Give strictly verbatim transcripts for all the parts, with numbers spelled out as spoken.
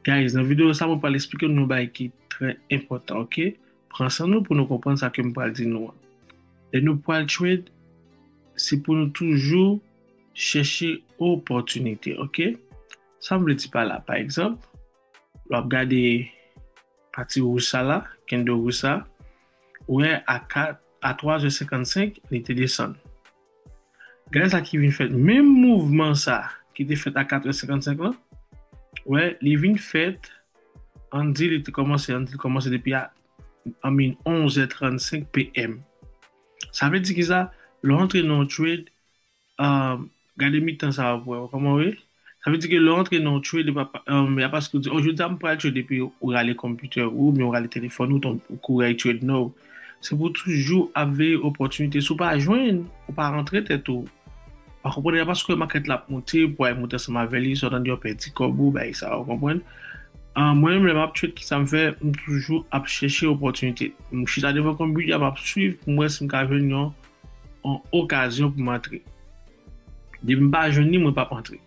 Guys, nan videyo sa mwen pral eksplike nou yon bagay ki trè enpòtan, ok? Pran san nou pou nou konprann sa ke m pral di nou an. Lè nou pral trade, se pou nou toujou chèche opòtinite, ok? Sa m vle di pa la, pa egzanp, lè w ap gade pati wouj sa la, candle wouj sa, ou wè a kat, a twa zè senkannsenk, li te desann. Gade sa ki vin fèt. Menm mouvman sa ki te fèt a kat è senkannsenk lan, wè, li vin fèt, ann di li te kòmanse, ann di li kòmanse depi a, I mean, onz è trannsenk P M. Sa vle di ki sa? Lè w antre nan yon trade, um, gade mitan sa a pou wè kòman w ye. Sa vle di ke lè w antre nan yon trade, e pa, um, e pa paske w di, oh, jodi a m pral trade, epi ou rale konpitè ou, oubyen ou rale telefòn ou, ton, ou kouri al trade, no. Se pou toujou ap veye opòtinite. Si w pa jwenn, ou pa rantre tèt ou. Pa konprann, e pa paske makèt la ap monte, pou w al monte ansanm avè li, sa w tande w pèdi kòb ou, bagay sa, ou konprann? Ah, mwen menm, lè m ap trade, ki sa m fè? M toujou ap chèche opòtinite. M chita devan konpitè a, m ap swiv pou m wè si m ka jwenn yon, yon okazyon pou m antre. Depi m pa jwenn li, mwen p ap antre.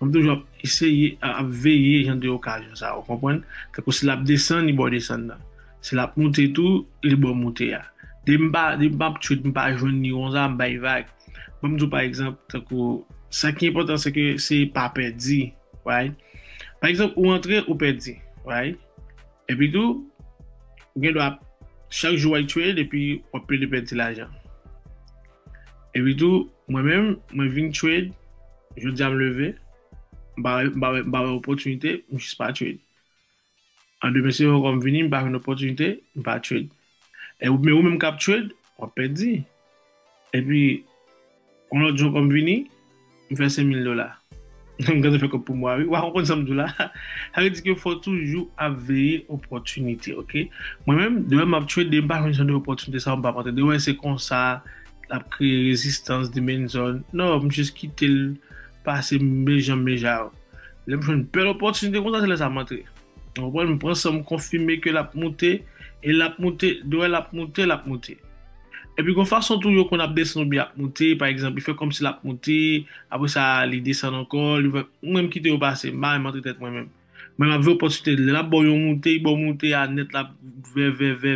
Mwen toujou ap eseye, ap veye jan de okazyon sa, ou konprann? Tankou si l ap desann, li ba w desann nan. Si l ap monte tou, li ba w monte a. Depi m pa, depi m ap trade, m pa jwenn li konsa, m bay vag. Ban m di w pa egzanp, tankou, sa ki enpòtan, se ke se pa pèdi, right? Pa egzanp, ou antre, ou pèdi, right? Epi tou, ou gen dwa chak jou w al trade, epi w ap plede pèdi lajan. Epi tou, mwen menm, mwen vin trade, jodi a m leve, m pa, m pa, m pa wè opòtinite, m jis pa trade. An demen se ankò m vini, m pa jwenn opòtinite, m pa trade. E ou, men ou menm k ap trade, w ap pèdi. Epi, yon lòt jou ankò m vini, m fè senk mil dola. M gentan fè kòb pou mwa, wi. W a konprann sa m di w la? Sa vle di ke fò w toujou ap veye opòtinite, ok? Mwen menm, demen m ap trade, demen m pa jwenn jan de opòtinite sa, m p ap antre. Demen se konsa, l ap kreye rezistans, demen zòn. Non, m jis kite l pase, m byen jan m byen ja yo. Lè m jwenn bèl opòtinite konsa, se lè sa m antre. Ou konprann? M pran san m konfime ke l ap monte, e l ap monte, demen l ap monte, l ap monte. Epi gon fason tou yo konn ap desann oubyen ap monte, pa egzanp, li fè kòmsi l ap monte, apre sa li desann ankò, li fè, mwen m kite yo pase, m pa menm antre tèt mwen menm. Mwen m ap veye opòtinite, lè l ap ba w yon moute, li ba w moute a nèt, l ap vè, vè,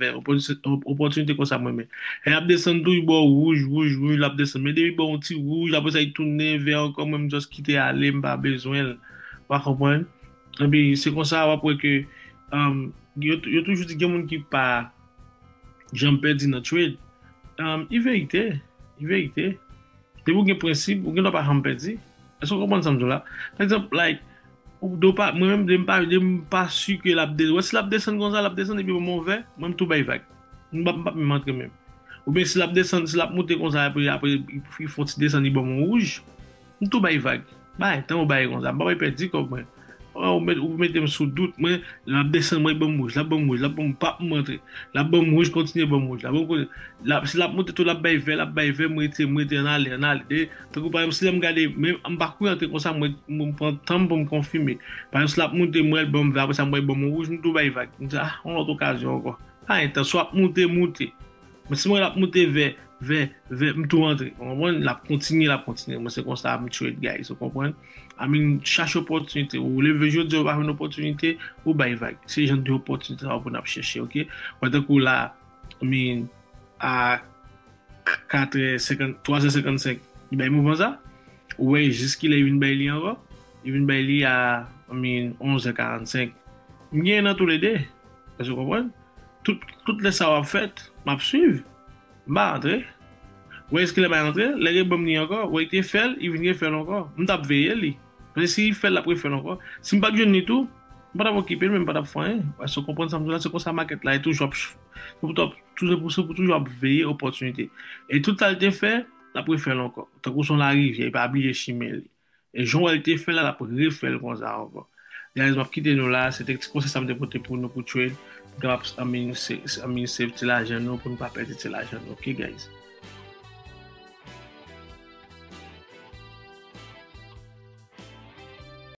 vè, opòtinite, opòtinite konsa mwen menm. E l ap desann tou, li ba w wouj, wouj, wouj, l ap desann. Men depi li ba w yon ti wouj, apre sa li tounen vè ankò, mwen m just kite ale, m pa bezwen l. W a konprann? Epi se konsa w ap wè ke, um, yo, yo toujou di gen moun ki pa janm pèdi nan trade. Um, e verite, e verite. Depi w gen prensip, ou gen dwa pa janm pèdi. Èske w konprann sa m di w la? Pa egzanp, like, ou do pa, mwen menm, de m pa, de m pa si ke l ap de-, wè si l ap desann konsa, l ap desann, epi ban m yon vè, mwen m tou bay vag. M p ap, m p ap menm antre menm. Oubyen si l ap desann, si l ap monte konsa, apre, apre, li fè yon ti desann, li ban m yon wouj, m tou bay vag. Bay tan ou bay konsa. M pa bay pèdi kòb mwen. Oh, ou met, ou mete m sou dout. Mwen, l ap desann, mwen, li ban m wouj, l ap ban m wouj, l ap ban m, m p ap antre. L ap ban m wouj, kontinye ban m wouj. L ap ban m kontinye. L ap, si l ap monte tou, l ap bay vè, l ap bay vè, m rete, m rete, ann ale, ann ale. De, tankou pa egzanp, si lè m gade, men m pa kouri antre konsa, mwen, mwen pran tan m pou m konfime. Pa egzanp, si l ap monte, m wè l ban m vè, apre sa, m wè l ban m wouj, m tou bay vag. M di, ah, yon lòt okazyon ankò. Pa gen tan, si w ap monte, monte. Men si m wè l ap monte vè, vè, vè, m tou antre. Ou konprann? L ap kontinye, l ap kontinye. Mwen, se konsa m trade, guys. Ou konprann? I mean, chache opòtinite. Ou leve jodi a, ou pa jwenn opòtinite, ou bay vag. Se jan de opòtinite sa yo pou n ap chèche, ok? Wè, tankou la, I mean, a kat è senkant, twa è senkannsenk, li bay mouvman sa. Ou wè, jis kilè li vin bay li ankò? Li vin bay li a, I mean, onz è karannsenk. M genyen nan toulede. Èske w konprann? Tout, tout lè sa yo ap fèt, m ap swiv. M pa antre. Ou wè, èske lè bay antre? Lè gen ban m li ankò. Ou wè, li te fè l, li vin refè l ankò. M t ap veye li. Paske si li fè l, l ap refè l ankò. Si m pa t jwenn li tou, m pa t ap okipe l, men m pa t ap fè anyen. Èske w konprann sa m di w la? Se konsa makèt la, e toujou ap, se pou, se pou, se pou toujou ap veye opòtinite. E tout sa l te fè, l ap refè l ankò. Tankou se yon larivyè, li pa bliye chimen li. E jan w wè l te fè l la, l ap refè l konsa ankò. Guys, m ap kite nou la. Se te ti konsèy sa m te pote pou nou pou trade. Pou kapab, I mean, se, se, I mean, save ti lajan nou, pou nou pa pèdi ti lajan nou. Ok, guys?